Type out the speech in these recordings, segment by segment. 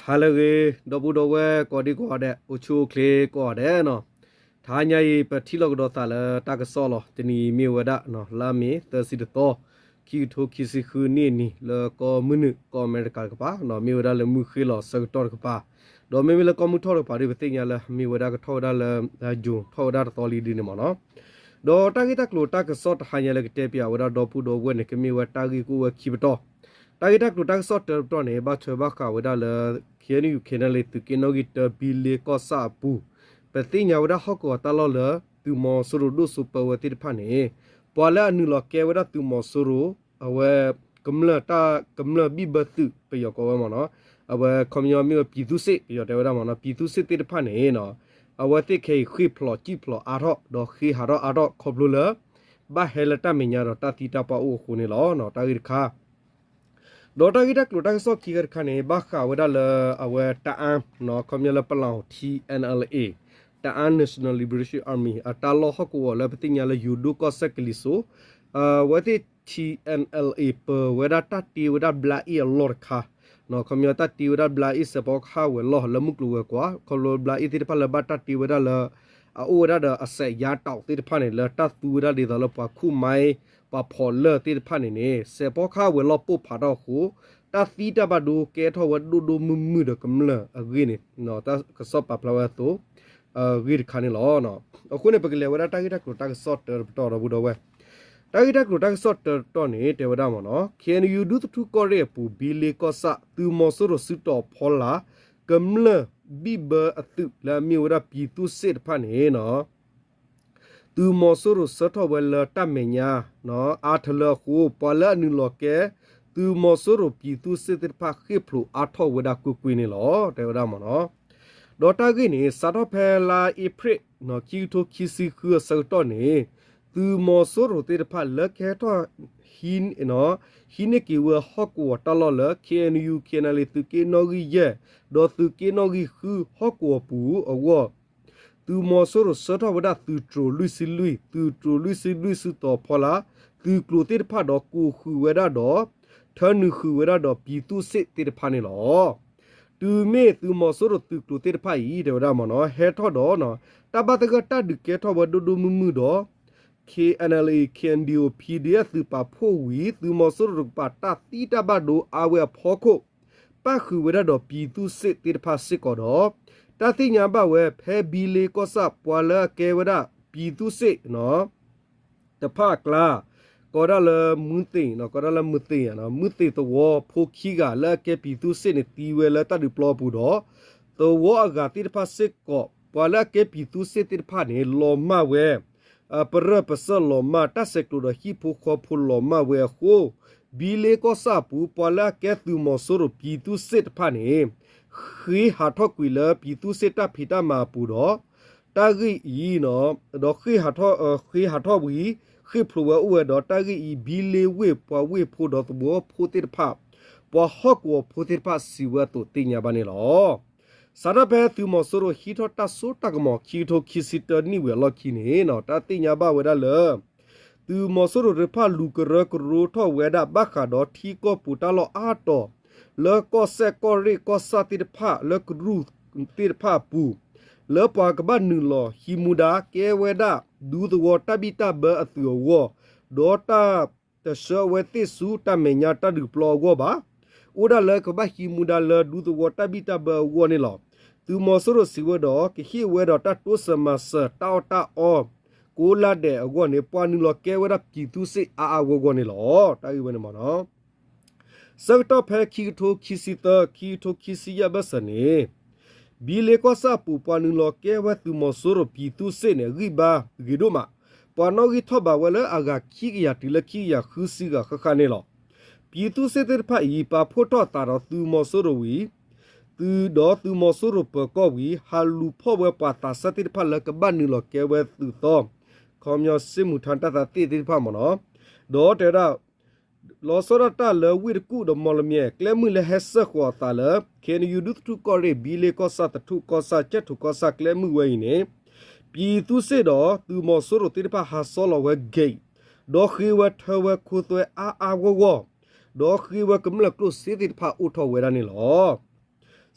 ဟါလၢအဂ့ၤ ဒီပုၢ်ဒီဝဲၢ်ကိးဒံကိးဂၤဒဲး အိၣ်ဆူၣ်အိၣ်ချ့ကိးဂၤဒဲးနီၤ. တဟါညါအံၤ ပထံၣ်လိာ်ကဒီးသးလၢတၢ်ကစီၣ်လီၤ. တနံၤအံၤမ့ၢ်ဝဲဒၣ် လါမ့ၤ သၢဆံတသီ ခံကထိခံဆံဃုနံၣ်အနံၤ လၢကီၢ်မုၢ်နုာ် ကီၢ်အမဲရကၤတကပၤ မ့ၢ်ဝဲဒၣ်လၢမုၢ်ဃ့ၢ်လီၤဆၢကတီၢ်တကပၤ, ဒီးမ့မ့ၢ်လၢကီၢ်မုၢ်ထီၣ်တကပၤဒီး ပသ့ၣ်ညါလၢ မ့ၢ်ဝဲဒၣ်ကထီၣ်ဝဲဒၣ်လၢ June ထီၣ်ဝဲဒၣ်တသီလံဒ်န့ၣ်မ့ၢ်နီၤ. ဒီးတၢ်ဂ့ၢ်တၢ်ကျိၤတၢ်ကစီၣ်တဟါညါလၢကတဲပၠးဝဲဒၣ်ဒီပုၢ်ဒီဝဲၢ်န့ၣ် ကမ့ၢ်ဝဲတၢ်ဂ့ၢ်ကအိၣ်ဝဲခံပတီၢ်. တၢ်ဂ့ၢ်တၢ်ကျိၤတၢ်ကစီၣ်တၢတပတီၢ်န့ၣ် ဘၣ်ထွဲဘၣ်ဃးဝဲဒၣ်လၢ KNU KNLA သုးက့နီၣ်ဂံၢ်တၢ ဘံလ့ကီၢ်ဆၣ်အပူၤ, ပသ့ၣ်ညါဝဲဒၣ်ဟီၣ်ကဝီၤတၢ်လီၢ်လၢ သုးမီၤစိရိၤဒိၣ်စိပၢဝဲသ့ၣ်တဖၣ်န့ၣ် ပှၤလၢအနုာ်လီၤကဲဝဲဒၣ်သုးမီၤစိရိၤ အဝဲ ကမျၢၢ်တၢ် ကမျၢၢ်ဘံၣ်ဘၢသုး ပယီၤကိးဝဲမ့ၢ်နီၤ, အဝဲခီပညီမ့ၢ်ဝဲ ပြည်သူ့စစ် ပယီၤတဲဝဲဒၣ်မ့ၢ်နီၤ, ပြည်သူ့စစ် သ့ၣ်တဖၣ်န့ၣ်နီၤ, အဝဲသ့ၣ်ခဲအံၤဃ့ၢ်ဖျိးစံၣ်ဖျိးအါထီၣ် ဒီးဃ့ဟးထီၣ်အါထီၣ်ခီဖျိလၢ ဘၣ်ဟဲလၢတၢ်မဲာ်ညါဒီးတၢ်သံတၢ်ပှၢ်အိၣ်အဃိန့ၣ်လီၤ. တၢ်ဂ့ၢ်တခါ ဒီးတၢ်ဂ့ၢ်တၢ်ကျိၤတၢ်ကစီၣ်ခံခါတခါန့ၣ် ဘၣ်ဃးဝဲဒၣ်လၢအဝဲတအၣ် ခီပညီလၢပလီၤ TNLA, Taiwan National Liberation Army အတၢ်လီၢ်ဟီၣ်ကဝီၤလၢပသ့ၣ်ညါလၢယိၤဒိၣ်ကီၢ်စဲၣ်ကလံၤစိး, အဝဲသ့ၣ် TNLA ပၢၤဝဲဒၣ်တၢ်တ့ဝဲဒၣ်ဘျါအ့ၣ်အလီၢ်တခါ, ခီပညီတၢ်တ့ဝဲဒၣ်ဘျါအ့ၣ်စဲးဖီကဟၣ်ဝဲၤလီၢ်လၢမုၢ်ကျိၤဝဲၤကွာ် ခီဖျိဘျါအ့ၣ်သ့ၣ်တဖၣ်လၢဘၣ်တၢ်တ့ဝဲဒၣ်လၢ အအိၣ်ဝဲဒၣ်ဒီးအစဲးယါတီးသ့ၣ်တဖၣ်န့ၣ် လၢတၢ်သူဝဲဒၣ်ဒ်သိးလၢပှၤခူၣ်မါ ပှၤဖီၣ်လၢၢ်သ့ၣ်တဖၣ်န့ၣ်န့ၣ် စဲးဖီကဟၣ်ဝဲၤလီၢ်ပိၢ်ဖးထီၣ်အဃိ တၢ်သံတၢ်ဘၣ်ဒိကဲထီၣ်ဝဲဒိၣ်ဒိၣ်မုၢ်မုၢ်ဒီးကမျၢၢ်အဂ့ၢ်န့ၣ် တၢ်ကစီၣ်ပာ်ဖျါဝဲအသိး အဂ့ၢ်တခါန့ၣ်လီၤ. အဃိန့ၣ် ပကလဲၤဝဲဒၣ်တၢ်ဂ့ၢ်တၢ်ကျိၤတၢ်ကစီၣ်တၢတပတီၢ်ဒီပုၢ်ဒီဝဲၢ်, တၢ်ဂ့ၢ်တၢ်ကျိၤတၢ်ကစီၣ်တၢတပတီၢ်န့ၣ် တဲဝဲဒၣ်မ့ၢ်နီၤ, KNU ဒူသထူၣ်ကီၢ်ရ့ၣ်အပူၤ ဘံလ့ကီၢ်ဆၣ် သုးမီၤစိရိၤစုတီၤဖီလာ် ကမျၢၢ်ဘံၣ်ဘၢအသုးလၢအမ့ၢ်ဝဲဒၣ် ပြည်သူ့စစ် တဖၣ်န့ၣ်နီၤ သုးမီၤစိရိၤဆှၢထီၣ်ဝဲလၢတၢ်မဲာ်ညါ အါထလၢအဃိ ပှၤလၢအနုာ်လီၤကဲ သုးမီၤစိရိၤ ပြည်သူ့စစ် သ့ၣ်တဖၣ် ဃ့ၢ်ဖျိးအါထီၣ်ဝဲဒၣ်ကွ့ၢ်ကွ့ၢ်န့ၣ်လီၤ တဲဝဲဒၣ်မ့ၢ်နီၤ. ဒီးတၢ်ဂ့ၢ်န့ၣ် စးထီၣ်ဖဲလါအ့ဖြ့ၣ် ခံကထိခံဆံဃုအဆၢကတီၢ်န့ၣ် သုးမီၤစိရိၤသ့ၣ်တဖၣ်လၢကဟဲထီၣ် ဟံးန့ၢ်က့ၤဝဲဟီၣ်ကဝီၤတၢ်လီၢ်လၢ KNU KNLA သုးက့နီၣ်ဂံၢ်ယဲၢ် ဒီးသုးက့နီၣ်ဂံၢ်ဃုဟီၣ်ကဝီၤပူၤအဂီၢ် သုးမီၤစိရိၤဆှၢထီၣ်ဝဲဒၣ်သုးတြိၤလွံၢ်ဆံလွံၢ်, သုးတြိၤလွံၢ်ဆံလွံၢ်စုတီၤဖီလာ် သုးကျိၤသ့ၣ်တဖၣ်ဒီးကိးဃုာ်ဝဲဒၣ်ဒီး ထၢနုာ်ဃုာ်ဝဲဒၣ်ဒီး ပြည်သူ့စစ် သ့ၣ်တဖၣ်န့ၣ်လီၤ. တုၤမ့ၢ်သုးမီၤစိရိၤသုးကျိၤသ့ၣ်တဖၣ်အံၤ တဲဝဲဒၣ်မ့ၢ်နီၤ ဟဲထီၣ်ဒီး တၢ်ဘၣ်သဂၢၢ်တၢ်ဒုးကဲထီၣ်ဝဲဒိၣ်ဒိၣ်မုၢ်မုၢ်ဒီး KNLA KNDO PDF သုးပာ်ဖှိၣ်ဝံၤ သုးမီၤစိရိၤတကပၤတၢ်သံတၢ်ဘၣ်ဒိအါဝဲအဖီခိၣ် ပၣ်ဃုာ်ဝဲဒၣ်ဒီး ပြည်သူ့စစ် သ့ၣ်တဖၣ်စ့ၢ်ကီးဒီး တၢ်သ့ၣ်ညါဘၣ်ဝဲဖဲဘံလ့ကီၢ်ဆၣ် ပှၤလၢအကဲဝဲဒၣ် ပြည်သူ့စစ် တဖၣ်အကျါ ကိးဒၣ်လၢမုၢ်သ့ၣ် ကိးဒၣ်လၢမုၢ်သ့ၣ် မုၢ်သ့ၣ်သဝီဖိခံဂၤလၢအကဲ ပြည်သူ့စစ် န့ၣ် သံဝဲလၢတၢ်ဒုးပျီပူၤဒီး သဝီအဂၤသ့ၣ်တဖၣ်စ့ၢ်ကီး ပှၤလၢအကဲ ပြည်သူ့စစ် သ့ၣ်တဖၣ်န့ၣ် လီၤမၢ်ဝဲ ပရၢၢ်ပစၢၢ်လီၤမၢ်တၢ်ဆဲးကျိးဒီးဟံၣ်ဖိဃီဖိလီၤမၢ်ဝဲအဃိ ဘံလ့ကီၢ်ဆၣ်အပူၤ ပှၤလၢအကဲသုးမီၤစိရိၤ ပြည်သူ့စစ် တဖၣ်န့ၣ် ဃ့ဟးထီၣ်ကွံာ်လၢ ပြည်သူ့စစ် တၢ်ဖံးတၢ်မၤအပူၤဒီး တၢ်ဂ့ၢ်အံၤ ဒီးဃ့ဟးထီၣ်ဝံၤ ဃ့ၢ်ဖျိးဝဲအိၣ်ဝဲဒီးတၢ်ဂ့ၢ်အံၤ ဘံလ့ဝ့ၢ်ပှၤဝ့ၢ်ဖိဒီးသဝီဖိသ့ၣ်တဖၣ် ပှၤဟီၣ်ကဝီၤဖိသ့ၣ်တဖၣ်စံးဝဲအသိးသ့ၣ်ညါဘၣ်န့ၣ်လီၤ. စးထီၣ်ဖဲသုးမီၤစိရိၤဟံးထီၣ်တၢ်စိတၢ်ကမီၤ ခံကထိခံဆံတၢနံၣ်ဝံၤအလီၢ်ခံန့ၣ် တၢ်သ့ၣ်ညါဘၣ်ဝဲဒၣ်လၢ သုးမီၤစိရိၤသ့ၣ်တဖၣ်လူၤကရၢကရိထီၣ်ဝဲဒၣ်ဘၣ်ဃးဒီးထံကီၢ်ပူၤတၢ်လီၢ်အါတီၤ လၢကီၢ်စဲၣ်ကီၢ်ရ့ၣ်ကီၢ်ဆၣ်သ့ၣ်တဖၣ်လၢကရူၢ်သ့ၣ်တဖၣ်အပူၤ လၢပှၤကဘၣ်နုာ်လီၤဟံးမူဒါကဲဝဲဒၣ် ဒူသဝီတၢ်ဘံၣ်တၢ်ဘၢအသုးအဂီၢ် ဒီးတၢ်တဆှၢအဝဲသ့ၣ်ဆူတၢ်မဲာ်ညါတၢ်ဒုးပျီအဂီၢ်ဘၣ်. အိၣ်ဒၣ်လၢကဘၣ်ဟံးမူဒါလၢဒူသဝီတၢ်ဘံၣ်တၢ်ဘၢအဂီၢ်န့ၣ်လီၤ. သုးမီၤစိရိၤစံးဝဲဒီး ကဟ့ၣ်ဝဲဒီးတၢ်တိစၢၤမၤစၢၤတၢ်အီၣ်တၢ်အီ ကိးလါဒဲးအဂီၢ်န့ၣ် ပှၤနုာ်လီၤကဲဝဲဒၣ် ပြည်သူ့စစ် အါအါဂီၢ်ဂီၢ်န့ၣ်လီၤ. တၢ်ဂ့ၢ်ဝဲန့ၣ်မ့ၢ်နီၤ ဆၢကတီၢ်ဖဲခံကထိခံဆံသၢ ခံကထိခံဆံယဲၢ်ဘၢၣ်စၢၤန့ၣ် ဘံလ့ကီၢ်ဆၣ်အပူၤ ပှၤနုာ်လီၤကဲဝဲသုးမီၤစိရိၤ ပြည်သူ့စစ် န့ၣ် ဂံၢ်ဘါဂ့ၤဒိၣ်မး, ပှၤနီၣ်ဂံၢ်ထီၣ်ဘးဝဲလၢအဂၤခံကယၤတုၤလၢခံကယၤဃုဆံဂၤဃၣ်ဃၣ်န့ၣ်လီၤ. ပြည်သူ့စစ် သ့ၣ်တဖၣ်အံၤ ပာ်ဖှိၣ်ထီၣ်အသးဒီးသုးမီၤစိရိၤဝံၤ သုးဒီးသုးမီၤစိရိၤပၢၤကီၢ်ဝံၤ ဟးလူၤဖီၣ်ဝဲပှၤသးစၢ်သ့ၣ်တဖၣ်လၢကဘၣ်နုာ်လီၤကဲဝဲသုးသီ ခီပညီစစ်မှုထမ်းတပ်သားသ့ၣ်တဖၣ်မ့ၢ်နီၤ, ဒီးတဲဝဲဒၣ် လီၤဆီဒၣ်တၢ်လၢဝ့ၢ်တကူၣ်ဒီးမီၣ်လမၠဲၣ် ကျဲမုၢ်လၢဟဲစၢၢ်ဃီၤအသးလၢ KNU ဒူသထူၣ်ကီၢ်ရ့ၣ် ဘံလ့ကီၢ်ဆၣ် သထူၣ်ကီၢ်ဆၣ် ကၠဲၣ်ထူၣ်ကီၢ်ဆၣ် ကျဲမုၢ်ဝဲအံၤန့ၣ် ပြည်သူ့စစ် ဒီးသုးမီၤစိရိၤသ့ၣ်တဖၣ်ဟးဆီလီၤဝဲ gate ဒီးဃ့ဝဲထၢဝဲခိသွဲအါအါဂီၢ်ဂီၢ်, ဒီးဃ့ဝဲကမျၢၢ်ကျိၣ်စ့သ့ၣ်တဖၣ်အိၣ်ထီၣ်ဝဲဒၣ်န့ၣ်လီၤ.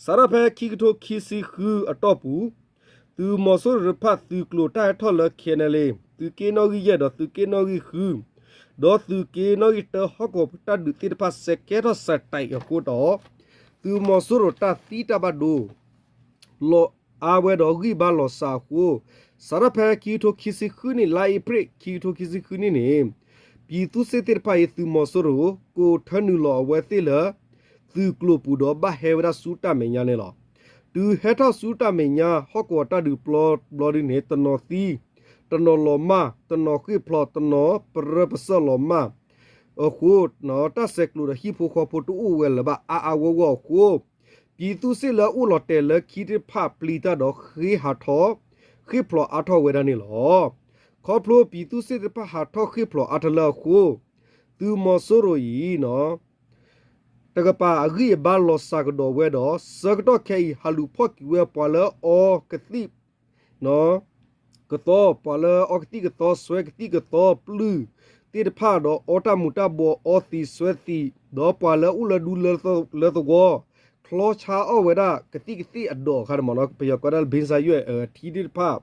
စးထီၣ်ဖဲခံကထိခံဆံဃုအတီၢ်ပူၤ, သုးမီၤစိရိၤတဖၣ်သုးကျိၤတၢ်ဟဲထီၣ်လၢ ခဲနလ့ သုးက့နီၣ်ဂံၢ်ယဲၢ်ဒီးသုးက့နီၣ်ဂံၢ်ဃု, ဒီးသုးက့နီၣ်ဂံၢ်တၢဟီၣ်ကဝီၤပတၢ်ဒုးသ့ၣ်တဖၣ်စဲးကဲထီၣ်စဲးတံးအဃိဒီး, သုးမီၤစိရိၤတၢ်သံတၢ်ဘၣ်ဒိ လီၤအါဝဲဒီးဂံၢ်ဘါလီၤစၢ်အဃိ, စးထီၣ်ဖဲခံကထိခံဆံဃုနံၣ် လါအ့ဖြ့ၣ် ခံကထိခံဆံဃုနံၣ်န့ၣ်, ပြည်သူ့စစ်သ့ၣ်တဖၣ်အံၤ သုးမီၤစိရိၤ ကိးထၢနုာ်လီၤအဝဲသ့ၣ်လၢ သုးကျိၤပူၤဒီးဘၣ်ဟဲဝဲဒၣ်ဆူတၢ်မဲာ်ညါန့ၣ်လီၤ. တုၤဟဲထီၣ်ဆူတၢ်မဲာ်ညါ ဟီၣ်ကဝီၤတၢ်ဒုးပျီဘျီဒုန့ၣ် တနီၤသံ, တနီၤလီၤမၢ်, တနီၤဃ့ၢ်ဖျိး, တနီၤပရၢပစၢၢ်လီၤမၢ် အဃိ, တၢ်ဆဲးကျိးဒီးဟံၣ်ဖိဃီဖိတအိၣ်ဝဲလၢၤဘၣ်အါအါဂီၢ်ဂီၢ်အဃိ, ပြည်သူ့စစ်လၢအအိၣ်လီၤတဲာ်လၢခံတဖၣ်ပျံၤတၢ်ဒီးဃ့ဟးထီၣ်, ဃ့ၢ်ဖျိးအါထီၣ်ဝဲဒၣ်န့ၣ်လီၤ. ခီဖျိ ပြည်သူ့စစ်သ့ၣ်တဖၣ်ဟးထီၣ်ဃ့ၢ်ဖျိးအါထီၣ်လၢအဃိ, သုးမီၤစိရိၤအံၤ တကပၤအဂံၢ်အဘါလီၤစၢ်ကဒီးဝဲဒီး ဆၢကတီၢ်ခဲအံၤ ဟးလူၤဖီၣ်က့ၤဝဲပှၤလၢအီကသံၣ် ကသီ, ပှၤလၢအီကသံၣ်ကသီ ဆွဲကသံၣ်ကသီ ပျုၢ်သ့ၣ်တဖၣ်ဒီး အီတၢ်မူၤတၢ်ဘှီး အီသံးဆွဲသံး ဒီးပှၤလၢအအိၣ်လၢဒူလၢသဝီ ချီဆါအီၣ်ဝဲဒၣ်ကသံၣ်ကသ့ၣ်အဒိးအခါန့ၣ်မ့ၢ်နီၤ ပယီၤကိးဒၣ်လၢ ဘ့ၣ်စၢ်ယွဲၣ် ထံသ့ၣ်တဖၣ်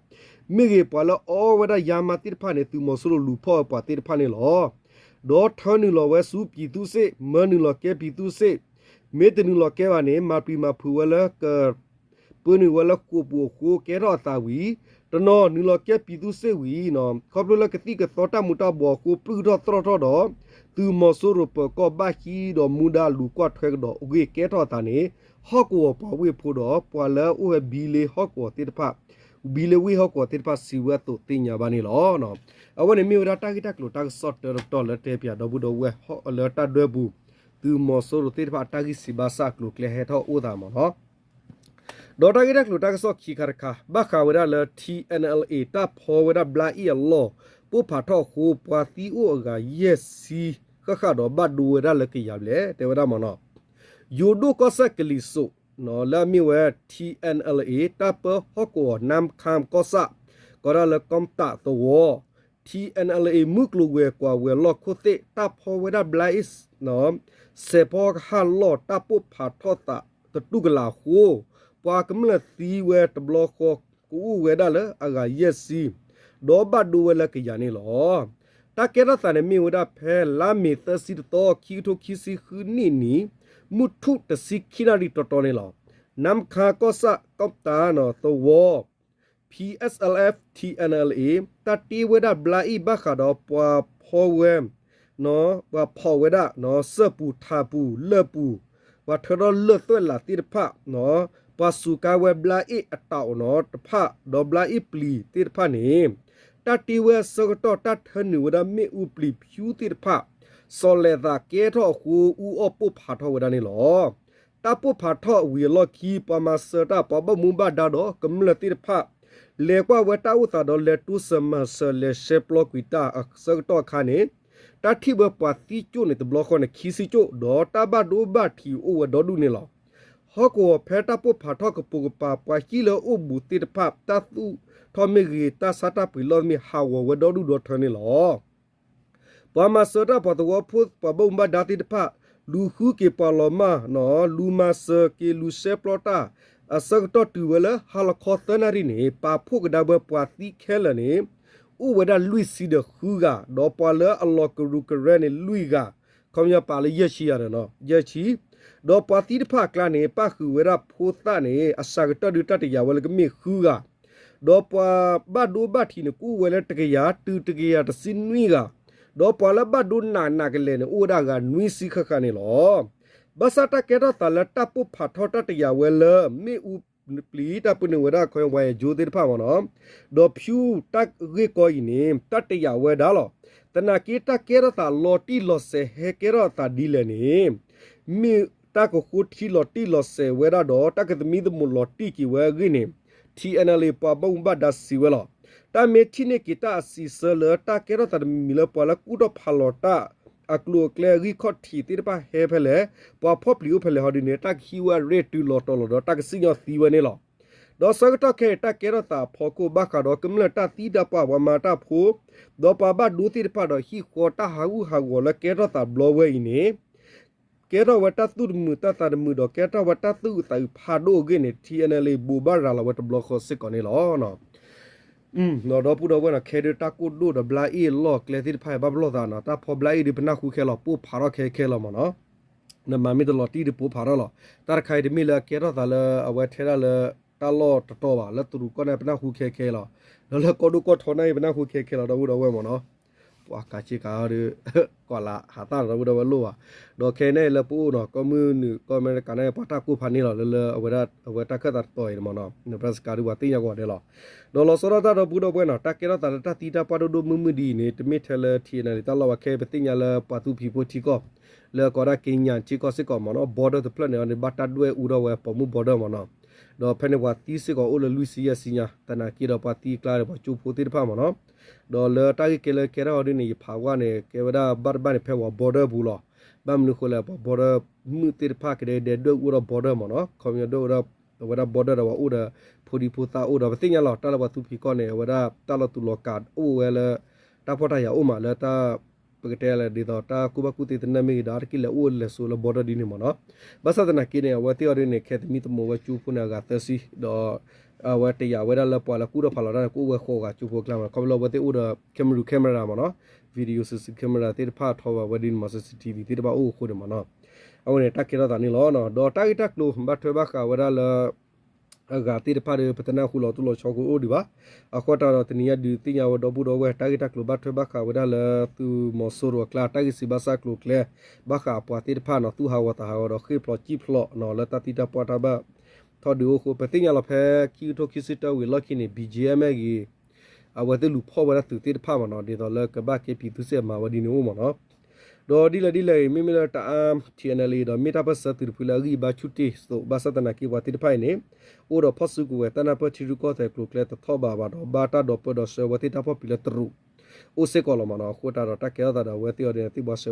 မ့ၢ်ဂ့ၤ ပှၤလၢအီဝဲဒၣ်ယါမါသ့ၣ်တဖၣ်န့ၣ် သုးမီၤစိရိၤလူၤဖီၣ်ဝဲပှၤသ့ၣ်တဖၣ်န့ၣ်လီၤ. ဒီးထၢနုာ်လီၤဝဲဆူ ပြည်သူ့စစ်, မၢနုာ်လီၤကဲ ပြည်သူ့စစ်, မ့ၢ်တနုာ်လီၤကဲဘၣ်န့ၣ် မၤပျံၤမၤဖုးဝဲလၢ ကပၢနုာ်ဝဲလၢဃိာ်ပူၤအဃိ ကဲထီၣ်အသးဝံၤ, တနီၤနုာ်လီၤကဲ ပြည်သူ့စစ် ဝံၤ, ခီဖျိလၢကသံၣ်ကသီတၢ်မူၤတၢ်ဘှီးအဃိ ပျုၢ်ထီၣ်သီၣ်ထီၣ်ဒီး သုးမီၤစိရိၤပၢၤကီၢ်ဘၣ်ဟံးဒီးမူဒါလူၤကွၢ်ထွဲကဒီးအဂ့ၢ်ကဲထီၣ်အသးန့ၣ် ဟီၣ်ကဝီၤပှၤဝ့ၢ်ဖိဒီး ပှၤလၢအအိၣ်ဝဲဘံလ့ဟီၣ်ကဝီၤသ့ၣ်တဖၣ်, ဘံလ့ဝ့ၢ်ဟီၣ်ကဝီၤသ့ၣ်တဖၣ်စံးဝဲအသိးသ့ၣ်ညါဘၣ်န့ၣ်လီၤ. အဝဲန့ၣ်မ့ၢ်ဝဲဒၣ်တၢ်ဂ့ၢ်တၢ်ကျိၤတၢ်ကစီၣ်တၢတတီၤလၢတဲပၠးဒီပုၢ်ဒီဝဲၢ်လၢတၢ်ဒွဲပူၤ, သုးမီၤစိရိၤသ့ၣ်တဖၣ်အတၢ်ဂံၢ်စံးဘါစၢ်အကျိၤအကျဲဟဲထီၣ်အိၣ်သးမ့ၢ်နီၤ. ဒီးတၢ်ဂ့ၢ်တၢ်ကျိၤတၢ်ကစီၣ်ခံခါတခါ ဘၣ်ဃးဝဲဒၣ်လၢ TNLA တၢ်ဖီဝဲဒၣ်ဘျါအ့ၣ်အလီၢ် ပိၢ်ဖးထီၣ်အဃိ ပှၤသံအိၣ်အဂၤယဲၢ်ဆံဃၣ်ဃၣ်ဒီးဘၣ်ဒိဝဲဒၣ်လၢကယၤဘျဲၣ် တဲဝဲဒၣ်မ့ၢ်နီၤ. ယိၤဒိၣ်ကီၢ်စဲၣ်ကလံၤစိး လၢအမ့ၢ်ဝဲ TNLA တၢ်ပၢဟီၣ်ကဝီၤ နါခါကီၢ်ဆၣ် ကိးဒၣ်လၢကီၢ်တၢ်သဝီ TNLA မုၢ်ကျိၤဝဲၤကွာ်ဝဲၤလီၢ်ခိၣ်သ့ၣ် တၢ်ဖီဝဲဒၣ်ဘျါအ့ၣ် စဲးဖီကဟၣ်လီၢ်တၢ်ပိၢ်ဖးထီၣ်သးတတူၢ်ကလာ်အဃိ, ပှၤကမျၢၢ်သံဝဲတဘျီဃီ ကအိၣ်ဝဲဒၣ်လၢအဂၤယဲၢ်ဆံ, ဒီးဘၣ်ဒိဝဲလၢကယၤန့ၣ်လီၤ. တၢ်ကဲထီၣ်သးန့ၣ်မ့ၢ်ဝဲဒၣ်ဖဲလါမ့ၤသၢဆံတသီ ခံကထိခံဆံဃုနံၣ်နံၤ မုၢ်ထူၣ်တဆံခံနၣ်ရံၣ်တီတီန့ၣ်လီၤ. နါခါကီၢ်ဆၣ် ကီၢ်တၢ်သဝီ PSLF TNLA တၢ်တ့ဝဲဒၣ်ဘျါအ့ၣ်ဘၣ်ဃးဒီးပှၤဖီဝဲ ပှၤဖီၣ်ဝဲဒၣ် စၢၢ်ပူၤထးပူၤလၢၢ်ပူၤ, ပှၤထၢထီၣ်လၢၢ်သွဲၣ်လးသ့ၣ်တဖၣ်, ပှၤစူးကါဝဲဘျါအ့ၣ်အတၢ်အိၣ်နီၤတဖၣ် ဒီးဘျါအ့ၣ်ပျံၤသ့ၣ်တဖၣ်န့ၣ်, တၢ်တ့ဝဲအဆၢကတီၢ်တၢ်ထၢနုာ်ဝဲဒၣ်မ့ၣ်အူပျံၤဖၠူသ့ၣ်တဖၣ်, စီၤလဲၤသးကဲထီၣ်အဃိ အူအီၣ်ပိၢ်ဖးထီၣ်ဝဲဒၣ်န့ၣ်လီၤ. တၢ်ပိၢ်ဖးထီၣ်ဝံၤအလီၢ်ခံ ပှၤမၤစၢၤတၢ် ပှၤဘၣ်မူဘၣ်ဒါဒီးကမျၢၢ်သ့ၣ်တဖၣ် လဲၤကွၢ်ဝဲတၢ်အိၣ်သးဒီးလဲၤတိစၢၤမၤစၢၤ လဲၤရှဲပျီကွံာ်တၢ်အဆၢကတီၢ်အခါန့ၣ်, တၢ်ထံၣ်ဝဲပှၤသံကၠိၣ်န့ၣ် တဘျီဃီန့ၣ် ခံဆံကၠိၣ် ဒီးတၢ်ဘၣ်ဒိဘၣ်ထံးအိၣ်ဝဲဒီဒူၣ်န့ၣ်လီၤ. ဟီၣ်ကဝီၤဖဲတၢ်ပိၢ်ဖးထီၣ်ကပိာ်ကပၤ ပှၤဟံၣ်လၢအအိၣ်ဘူးသ့ၣ်တဖၣ် တၢ်သူၣ်ထီၣ်မ့ၢ်ဂ့ၤ တၢ်ဆါတၢ်ပှ့ၤလီၢ်မ့ၢ်ဂ့ၤ ဟးဂီၤဝဲဒီဒူၣ်ဒီထၢန့ၣ်လီၤ. ပှၤမၤစၢၤတၢ်ပှၤသဝီဖိ ပှၤဘၣ်မူဘၣ်ဒါသ့ၣ်တဖၣ် လူၤဃုက့ၤပှၤလီၤမၢ်နီၤ လူၤမၤစၢၤက့ၤ လူၤရှဲပျီတၢ် အဆၢကတီၢ်တုၤဝဲလၢ ဟါလီၤခီသၢနၣ်ရံၣ်န့ၣ် ပာ်ဖှိၣ်ကဒါဝဲပှၤသံခဲလၢာ်န့ၣ် အိၣ်ဝဲဒၣ်လွံၢ်ဆံဒီးဃုဂၤ, ဒီးပှၤလၢအလီၤကရူၢ်ကရၢန့ၣ်လွံၢ်ဂၤ, ခီပညီပာ်လၢယဲၢ်ဆံယၤဒီး ယဲၢ်ဆံ, ဒီးပှၤသံတဖၣ်အကျါန့ၣ် ပၣ်ဃုာ်ဝဲဒၣ်ဖိသၣ်န့ၣ် အစှၤကတၢၢ်ဒုးတၢ်တယာ်ဝဲလၢကမ့ၢ်ဃုဂၤ, ဒီးပှၤဘၣ်ဒိဘၣ်ထံးန့ၣ် ကအိၣ်ဝဲလၢတကယၤတုၤတကယၤတဆံနွံဂၤ, ဒီးပှၤလၢဘၣ်ဒိနးနးကလဲာ်န့ၣ် အိၣ်ဝဲဒၣ်အဂၤနွံဆံဃၣ်ဃၣ်န့ၣ်လီၤ. ဘၣ်ဆၣ်တၢ်ကဲထီၣ်သးလၢတၢ်ပိၢ်ဖးထီၣ်တၢ်တယာ်ဝဲလၢ မ့ၣ်အူပျံၤ တၢ်ပၢနုာ်ဝဲဒၣ်ခီ ဝါယဲၢ်ကၠိသ့ၣ်တဖၣ်မ့ၢ်နီၤ, ဒီးဖၠူတၢ်ဂ့ၢ်ကီအံၤန့ၣ် တၢ်တယာ်ဝဲဒၣ်လီၤ. သနာ်က့တၢ်ကဲထီၣ်သးလီၤတံၢ်လီၤဆဲးဟဲကဲထီၣ်အသးဒ်လဲၣ်န့ၣ် မ့ၢ်တၢ်ကဃိထံလီၤတံၢ်လီၤဆဲးဝဲဒၣ်ဒီး တၢ်ကသမံသမိးလီၤတံၢ်က့ၤဝဲအဂ့ၢ်န့ၣ် TNLA ပှၤဘၣ်မူဘၣ်ဒါစံးဝဲလီၤ. တၢ်မ့ၢ်ထံၣ်န့ၢ်က့ၤတၢ်အစံးဆၢလၢတၢ်ကဲထီၣ်သးတမံၤမံၤလၢပှၤလၢကူၣ်ထီၣ်ဖးလီၤတၢ် အကျိၤအကျဲအဂံၢ်ခီၣ်ထံးသ့ၣ်တဖၣ်ဟဲဖဲလဲၣ်, ပှၤဖီၣ်ပျံၤအိၣ်ဖဲလဲၣ်ဟီဒ်န့ၣ် တၢ်ကဟံးဝဲအရ့ၣ်တုၤလီၤတီၤလီၤဒီးတၢ်ကစံၣ်ညီၣ်သံဝဲန့ၣ်လီၤ. ဒီးဆၢကတီၢ်ခဲအံၤ တၢ်ကဲထီၣ်သးအဖီခိၣ် ဘၣ်ဃးဒီးကမျၢၢ်တၢ်သံတၢ်ပှၢ် ပှၤမၤတၢ်ဖိ ဒီးပှၤဘၣ်ဒိသ့ၣ်တဖၣ်ဒီးဟံၣ်ဃီတၢ်ဟးဂူာ်ဟးဂီၤလၢကဲထီၣ်သးဘျီဝဲအံၤန့ၣ် ကဲထီၣ်ဝဲတၢ်သူၣ်တမုာ်တၢ်သးတမုာ်ဒီး ကဲထီၣ်ဝဲတၢ်သူၣ်အုးသးအုးဖးဒိၣ်အဂ့ၢ်န့ၣ် ထံၣ်အဲၣ်နဲလ့ ဘိးဘၣ်ရၤလီၤဝဲတဘျီဃီစ့ၢ်ကီးန့ၣ်လီၤ. ဒီပုၢ်ဒီဝဲၢ်နီၤ ခဲဒုးတၢ်ကိၢ်ဒိၣ်ဒီးဘျါအ့ၣ်အလီၢ်အကျဲသ့ၣ်တဖၣ်အံၤ ဘၣ်ဘျီၣ်သးနီၤ တၢ်ဖီဘျါအ့ၣ်ဒုးပနၢ်ဟူခဲလီၤ ပိၢ်ဖးထီၣ်ခဲခဲလီၤမ့ၢ်နီၤ. နမၤမ့ၢ်တလီၤတံၢ်ဒုးပိၢ်ဖးထီၣ်လီၤ. တၢ်တခါအံၤတမ့ၢ်လၢအကဲထီၣ်သးလၢအဝဲထဲဒၣ်လၢ တၢ်လီၢ်တတီၤဘၣ် လၢတရူးကီၢ်န့ၣ် ပနၢ်ဟူခဲခဲလီၤ. ဒီးလၢကီၢ်ဒိၣ်ကီၢ်ထီန့ၣ် ပနၢ်ဟူခဲခဲလီၤ ဒီပုၢ်ဒီဝဲၢ်မ့ၢ်နီၤ. ပှၤကးဆ့ကၤဒီး ကွၢ်လၢဟးသၣ်ဒီပုၢ်ဒီဝဲၢ်လိၣ်ဘၣ်. ဒီးခဲအံၤန့ၣ်လၢပအိၣ်နီၤ ကီၢ်မုၢ်နုာ် ကီၢ်အမဲရကၤန့ၣ် ပှၤတၢ်ကိၢ်ဖးန့ၢ်လီၤ လၢလၢအဝဲဒၣ်တၢ်ခၢၣ်သးတတီၤအံၤန့ၣ်မ့ၢ်နီၤ Nebraska ဒုးပှၤသ့ၣ်ညါကိးဂၤဒဲးလီၤ. ဒီးလီၤဆီဒၣ်တၢ်ဒီပုၢ်ဒီဝဲၢ်နီၤ တၢ်ကဲထီၣ်သးလၢတၢ်သံတၢ်ပှၢ်ဒိၣ်ဒိၣ်မုၢ်မုၢ်ဒ်အံၤန့ၣ် တမ့ၢ်ထဲလၢ ထံၣ်အဲၣ်နဲလ့ တၢ်လီၢ်ဘၣ် ခဲအံၤပသ့ၣ်ညါလၢပှၤသူဖံးဖိထံကီၢ် လၢကိးဒၣ် Kenya ထံကီၢ်စ့ၢ်ကီးမ့ၢ်နီၤ border တဖျၢၣ်န့ၣ် ဘၣ်တၢ်ဒွဲၣ်အူထီၣ်ဝဲပိာ်မုၣ် border မ့ၢ်နီၤ. ဒီးဖဲန့ၣ်ပှၤသံစ့ၢ်ကီးအိၣ်လၢလွံၢ်ဆံယဲၢ်ဆံညါ သနာ်က့ဒီးပှၤသံအကျါဒီးပှၤကၠိဖိသ့ၣ်တဖၣ်မ့ၢ်နီၤ. ဒီးလၢတၢ်ဂ့ၢ်ကဲလၢကဲထီၣ်အီၤဒ်န့ၣ် ယဖးဝဲန့ၣ် ကဲဝဲဒၣ်ဘၣ်တဘၣ်န့ၣ် ဖဲပှၤ border ပူၤလီၤ. ဘၣ်မနုၤဃိလဲၣ် ပှၤ border မုၣ်သ့ၣ်တဖၣ်ကဒဲကဒဲဒွဲၣ်အူထီၣ် border မ့ၢ်နီၤ ခီပညီဒွဲၣ်အူထီၣ် အဝဲဒၣ် border ဒီးပှၤအိၣ်ဒီး ဖိဒံဖိသၣ်အိၣ်ဒီး ပသ့ၣ်ညါလီၤ တၢ်လၢပှၤသူဖံးကီၢ်န့ၣ် အဝဲဒၣ်တၢ်လီၤတူာ်လီၤကာ်အိၣ်ဝဲလၢ တၢ်ဖှီၣ်တၢ်ယာ်အိၣ်မးလၢတၢ် ပကတဲလၢဒ်သိးတၢ်ကူၣ်ဘၣ်ကူၣ်သ့သနၢၣ်မ့ၢ်ဂ့ၤဒီး အါတက့ၢ်လဲၤအိၣ်လဲၤဆိးလၢ border ဒ်န့ၣ်မ့ၢ်နီၤ. ဘၣ်ဆၣ်သနာ်က့န့ၣ် အဝဲသ့ၣ်အီၤဒ်န့ၣ် ခဲတမံၤတမီၤဝဲကၠိဖိန့ၣ် အဂၤသၢဆံ ဒီး အဝဲတယာ်ဝဲဒၣ်လၢပှၤလၢကူၣ်ထီၣ်ဖးလီၤတၢ်န့ၣ် ကအိၣ်ဝဲဃိးဂၤကၠိဖိအကျါမ့ၢ်နီၤ ခီဖျိလၢအဝဲသ့ၣ်အိၣ်ဒီး camera camera မ့ၢ်နီၤ video C C camera သ့ၣ်တဖၣ်ထီၣ်ဝဲဒ်န့ၣ်မ့ၢ် C C T V သ့ၣ်တဖၣ်အိၣ်အဃိန့ၣ်မ့ၢ်နီၤ အဝဲန့ၣ်တၢ်ကဲထီၣ်သးန့ၣ်လီၤ. ဒီးတၢ်ဂ့ၢ်တၢ်ကျိၤဘၣ်ထွဲဘၣ်ဃးဝဲဒၣ်လၢ အဂၤသ့ၣ်တဖၣ်ဒီး ပတနၢ်ဟူလီၤတိၢ်လီၤဆီကအိၣ်ဒံးဘၣ်. အဃိတၢ်ဒီးတနံၤညါဒုးသ့ၣ်ညါဝဲဒီပုၢ်ဒီဝဲၢ် တၢ်ဂ့ၢ်တၢ်ကျိၤဘၣ်ထွဲဘၣ်ဃးဝဲဒၣ်လၢသုးမီၤစိရိၤအကျါ တၢ်ဂ့ၢ်စံးဘၣ်စၢ်ကျိၤကျဲ ဘၣ်ဃးအပှၤသ့ၣ်တဖၣ်နီၤ သူၣ်ဟးဂီၤသးဟးဂီၤဒီးဃ့ၢ်ဖျိးစံၣ်ဖျိးနီၤ လၢတၢ်သံတၢ်ပှၢ်တၢ်ဘၣ်ထီၣ်ဒုးအိၣ်အဃိ ပသ့ၣ်ညါလီၤဖဲခံကထိခံဆံတၢဝံၤအလီၢ်ခံန့ၣ် B G M ဂ့ၤ အဝဲသ့ၣ်လူၤဖီၣ်ဝဲဒၣ်သုးသ့ၣ်တဖၣ်မ့ၢ်နီၤ ဒ်သိးလၢကဘၣ်ကဲ ပြည်သူ့စစ် အမၤဝဲဒ်န့ၣ်အိၣ်မ့ၢ်နီၤ. ဒီးဒ်လဲၣ်ဒ်လဲၣ်ဂ့ၤ မ့မ့ၢ်လၢတၢ်အါ ထံၣ်အဲၣ်နဲလ့ဒီး မ့ၢ်တၢ်ပၢၢ်ဆၢသုးတဖုလၢအဂံၢ်အဘါဆူၣ်တ့ၢ်အသိး ဘၣ်ဆၣ်သနာ်က့ပှၤသ့ၣ်တဖၣ်အံၤန့ၣ် အိၣ်ဒီးဖီၣ်စုကဝဲၤတၢ်နၢ်ပၢၢ်ထံရူၢ်ကီၢ်သဲးကျိၤကျဲတထီၣ်ဘးဘၣ်ဒီး ဘၣ်တၢ်ဒီးပၢဒီးဆှၢဝဲသ့ၣ်တၢ်ဖီၣ်ပံးလၢတရူး အိၣ်စ့ၢ်ကီးလီၤမ့ၢ်နီၤ. အဃိတၢ်ဒီးတၢ်ကဲထီၣ်သးဒီးအဝဲသ့ၣ်အီၤဒ်န့ၣ် သ့ၣ်ဘှါဆှၢ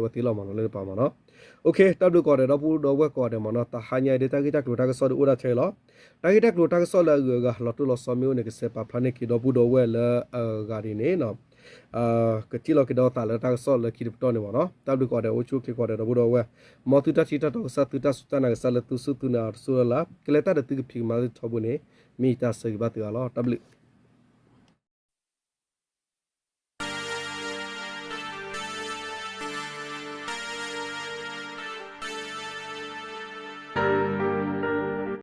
ဝဲသ့ၣ်လီၤမ့ၢ်နီၤ လၢတပၤမ့ၢ်နီၤ. တၢ်ဘျုးကိးဂၤဒဲး ဒီပုၢ်ဒီဝဲၢ်ကိးဂၤဒဲးမ့ၢ်နီၤ. တဟါညါအံၤဒ်တၢ်ဂ့ၢ်တၢ်ကျိၤတၢ်ကစီၣ်ဒ်အိၣ်ဒၣ်ထဲအံၤလီၤ. တၢ်ဂ့ၢ်တၢ်ကျိၤတၢ်ကစီၣ်လၢအဂုၤအဂၤ လီၤတိၢ်လီၤဆီမ့ၢ်အိၣ်န့ၣ် ကဆဲးပာ်ဖျါန့ၢ်က့ၤဒီပုၢ်ဒီဝဲၢ်လၢအဂၤဒ်န့ၣ် ကထံၣ်လီၤက့ၤဒီးသးလၢတၢ်ကစီၣ်လၢခံတပတီၢ်န့ၣ်မ့ၢ်နီၤ. တၢ်ဘျုးကိးဂၤဒဲး အိၣ်ဆူၣ်အိၣ်ချ့ကိးဂၤဒဲး ဒီပုၢ်ဒီဝဲၢ်, မ်သုတၢ်ထံၣ်တၢ်တီကစၢ် သုတၢ်စူၢ်တၢ်နာ်ကစၢ်လၢသုစူၢ်သုနာ်အီၤတစိၢ်လၢ်လၢ် ကလဲၤတၢ်ဒီးသုကဖံးကမၤလၢထီဘိန့ၣ် မ့ၢ်ယတၢ်ဆၢဂ့ၤဘၣ်သုအါလီၤ. တၢ်ဘျုး